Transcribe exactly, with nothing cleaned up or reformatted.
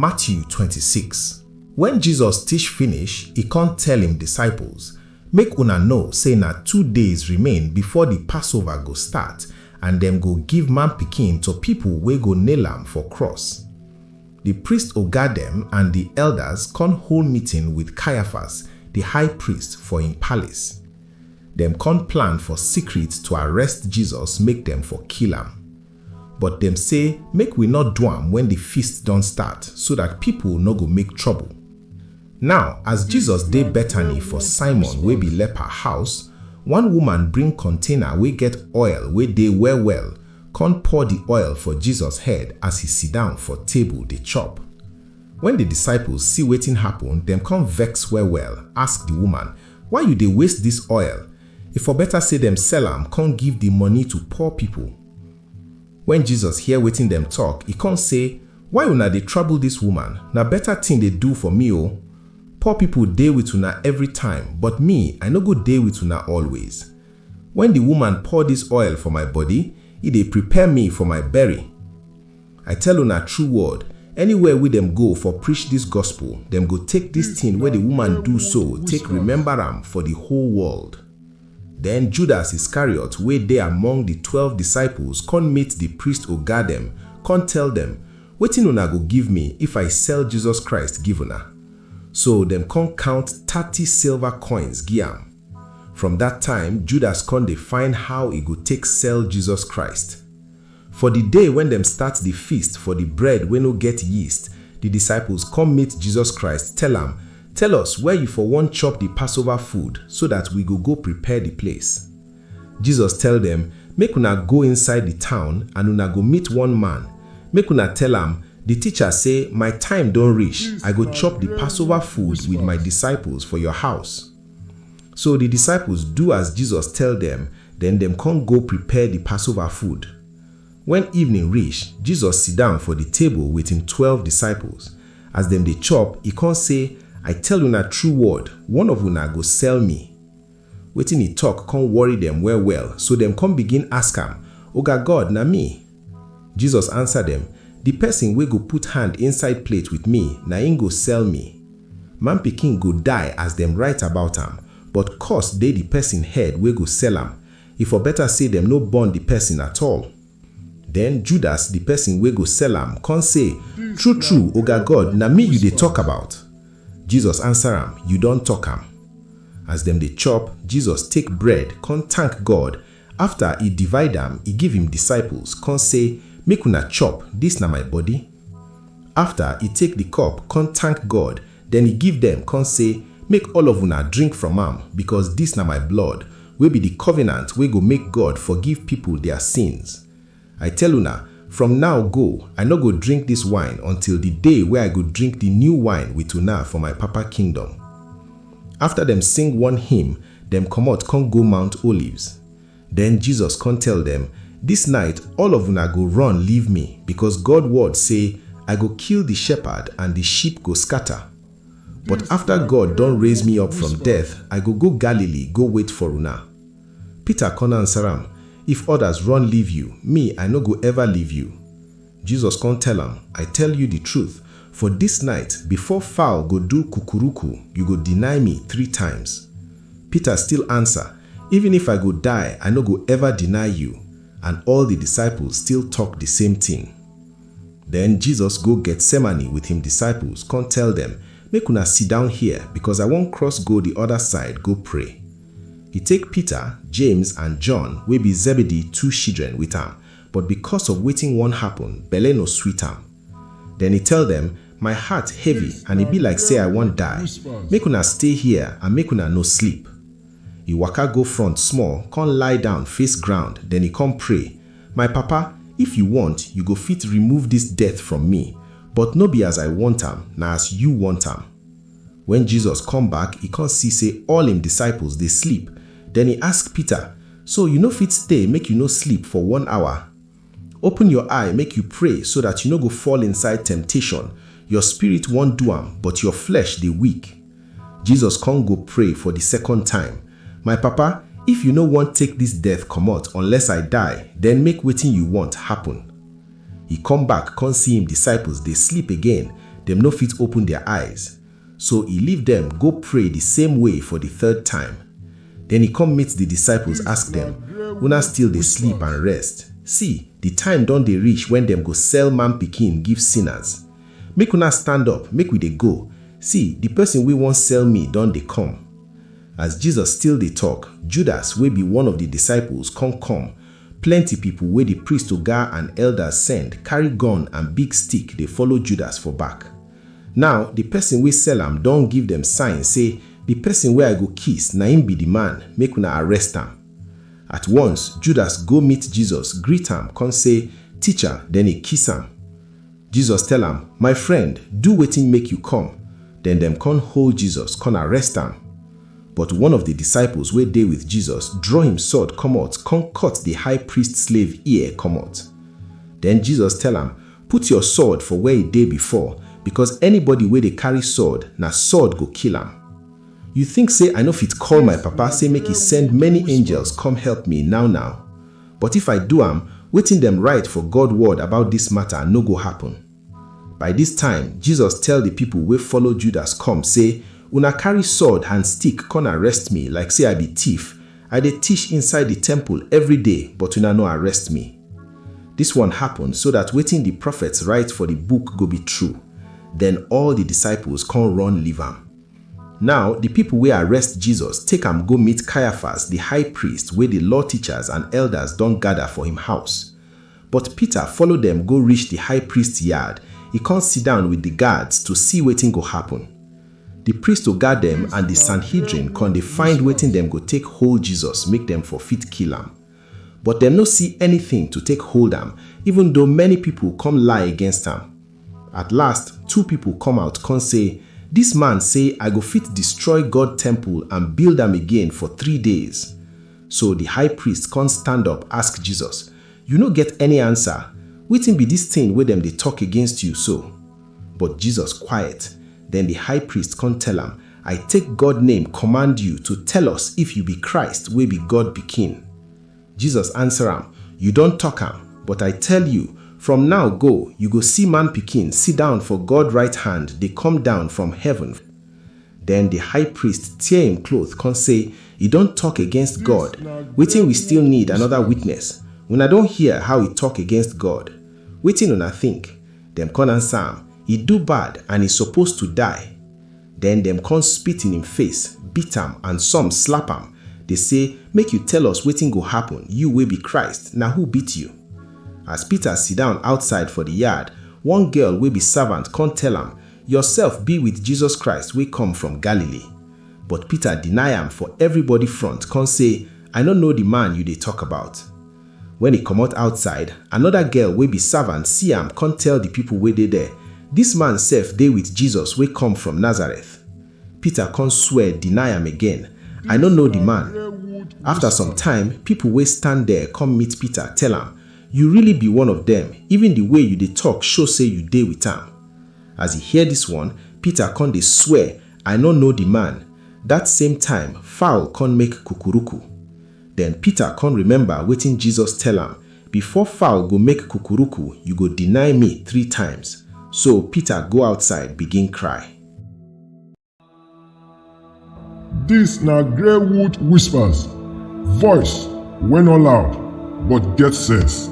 Matthew twenty-six. When Jesus teach finish, e come tell im disciples, "Make una know say na two days remain before the Passover go start, and dem go give man pikin to people wey go nail am for cross." The priest oga dem and the elders come hold meeting with Caiaphas, the high priest, for im palace. Dem come plan for secret to arrest Jesus, make dem for kill am. But dem say, "Make we not do am when the feast don start, so that people no go make trouble." Now, as Jesus dey Bethany for Simon wey be leper house, one woman bring container wey get oil wey dey well well, come pour the oil for Jesus head as he sit down for table dey chop. When the disciples see wetin happen, dem come vex well well, ask the woman, "Why you dey waste this oil? E for better say dem sell am come give the money to poor people." When Jesus hear wetin dem talk, e come say, "Why una dey trouble this woman? Na better thing dey do for me o. Poor people dey with una every time, but me, I no go dey with una always. When the woman pour this oil for my body, e dey prepare me for my bury. I tell una true word, anywhere wey dem go for preach this gospel, dem go take this thing wey the woman do so take remember am for the whole world." Then Judas Iscariot, wey dey among the twelve disciples, come meet the priest oga dem, come tell dem, "Wetin una go give me if I sell Jesus Christ give una?" So dem come count thirty silver coins give am. From that time, Judas come dey find how e go take sell Jesus Christ. For the day when dem start the feast for the bread wey no get yeast, the disciples come meet Jesus Christ, tell am, "Tell us where you for wan chop the Passover food, so that we go go prepare the place." Jesus tell dem, "Make una go inside the town and una go meet one man. Make una tell am, 'The teacher say, my time don reach, I go chop the Passover food with my disciples for your house.'" So the disciples do as Jesus tell them, then dem come go prepare the Passover food. When evening reach, Jesus sit down for the table with him twelve disciples. As dem dey chop, he come say, "I tell una true word, one of una go sell me." Wetin he talk come worry them well well, so dem come begin ask am, "Oga God, na me?" Jesus answer them, "The person wey go put hand inside plate with me, na him go sell me. Man pikin go die as dem write about am, but curse dey the person head wey go sell am. E for better say dem no born the person at all." Then Judas, the person wey go sell am, come say, "True true, Oga God, na me you dey talk about." Jesus answer am, "You don talk am." As dem dey chop, Jesus take bread, come thank God. After he divide am, he give him disciples, come say, "Make una chop, this na my body." After he take the cup, come thank God, then he give them, come say, "Make all of una drink from am, because this na my blood, wey be the covenant wey go make God forgive people their sins. I tell una, from now go, I no go drink this wine until the day wey I go drink the new wine with una for my Papa kingdom." After dem sing one hymn, dem comot come go Mount Olives. Then Jesus come tell them, "This night all of una go run leave me, because God word say, 'I go kill the shepherd and the sheep go scatter.' But after God don raise me up from death, I go go Galilee go wait for una." Peter come answer am, "If others run leave you, me, I no go ever leave you." Jesus come tell am, "I tell you the truth, for this night, before fowl go do kukuruku, you go deny me three times." Peter still answer, "Even if I go die, I no go ever deny you." And all the disciples still talk the same thing. Then Jesus go Gethsemane with him disciples, come tell them, "Make una sit down here, because I wan cross go the other side go pray." He take Peter, James, and John, wey be Zebedee two children, with am, but because of wetin wan happen, belle no sweet am. Then he tell them, "My heart heavy, and e be like say I wan die. Make una stay here and make una no sleep." He waka go front small, come lie down face ground, then he come pray, "My Papa, if you want, you go fit remove this death from me, but no be as I want am, na as you want am." When Jesus come back, he come see say all him disciples dey sleep. Then he ask Peter, "So you no fit stay make you no sleep for one hour? Open your eye make you pray so that you no go fall inside temptation. Your spirit wan do am, but your flesh dey weak." Jesus come go pray for the second time, "My Papa, if you no wan take this death comot unless I die, then make wetin you want happen." He come back come see him disciples dey sleep again. dem no fit open their eyes. So e leave dem go pray the same way for the third time. Then e come meet the disciples, ask them, "Una still dey sleep and rest? See, the time don dey reach when dem go sell man pikin give sinners. Make una stand up, make we dey go. See, the person wey wan sell me don dey come." As Jesus still dey talk, Judas, wey be one of the disciples, come come. Plenty people wey the priest oga and elders send carry gun and big stick dey follow Judas for back. Now, the person wey sell am don give them sign say, "The person wey I go kiss, na him be the man, make una arrest am." At once, Judas go meet Jesus, greet am, come say, "Teacher," then he kiss am. Jesus tell am, "My friend, do wetin make you come." Then dem come hold Jesus, come arrest am. But one of the disciples wey dey with Jesus draw him sword comot, come cut the high priest slave ear comot. Then Jesus tell am, "Put your sword for where e dey before, because anybody wey dey carry sword, na sword go kill am. You think say I no fit call my papa say make he send many angels come help me now now? But if I do am, wetin dem write for God word about this matter no go happen." By this time, Jesus tell the people wey follow Judas come say, "Una carry sword and stick come arrest me like say I be thief. I dey teach inside the temple every day, but una no arrest me." This one happen so that wetin the prophets write for the book go be true. Then all the disciples come run leave am. Now, the people wey arrest Jesus take am go meet Caiaphas, the high priest, wey the law teachers and elders don gather for him house. But Peter follow dem go reach the high priest yard. He come sit down with the guards to see wetin go happen. The priest oga dem and the Sanhedrin come dey find wetin dem go take hold Jesus, make dem for fit kill am. But dem no see anything to take hold am, even though many people come lie against am. At last, two people come out, come say, "This man say I go fit destroy God temple and build am again for three days." So the high priest come stand up, ask Jesus, "You no get any answer? Wetin be this thing wey dem dey talk against you so?" But Jesus quiet. Then the high priest come tell am, "I take God name command you to tell us if you be Christ wey be God pikin." Jesus answer am, "You don talk am, but I tell you, from now go, you go see man pikin sit down for God right hand dey come down from heaven." Then the high priest tear him cloth, come say, "He don talk against God. Wetin we still need another witness? Una don hear how he talk against God. Wetin una think?" Dem come answer am, "He do bad and he suppose to die." Then dem come spit in him face, beat am, and some slap am. They say, "Make you tell us wetin go happen, you wey be Christ, na who beat you?" As Peter sit down outside for the yard, one girl wey be servant come tell am, "Yourself be with Jesus Christ wey come from Galilee." But Peter deny am for everybody front, come say, "I no know the man you dey talk about." When he comot outside, another girl wey be servant see am, come tell the people wey dey there, "This man sef dey with Jesus wey come from Nazareth." Peter come swear deny am again, "I no know the man." After some time, people wey stand there come meet Peter, tell am, "You really be one of them, even the way you dey talk show say you dey with am." As he hear this one, Peter come dey swear, "I no know the man." That same time, fowl come make kukuruku. Then Peter come remember wetin Jesus tell am, "Before fowl go make kukuruku, you go deny me three times." So Peter go outside begin cry. This na Greywood Whispers, voice wey no loud but get sense.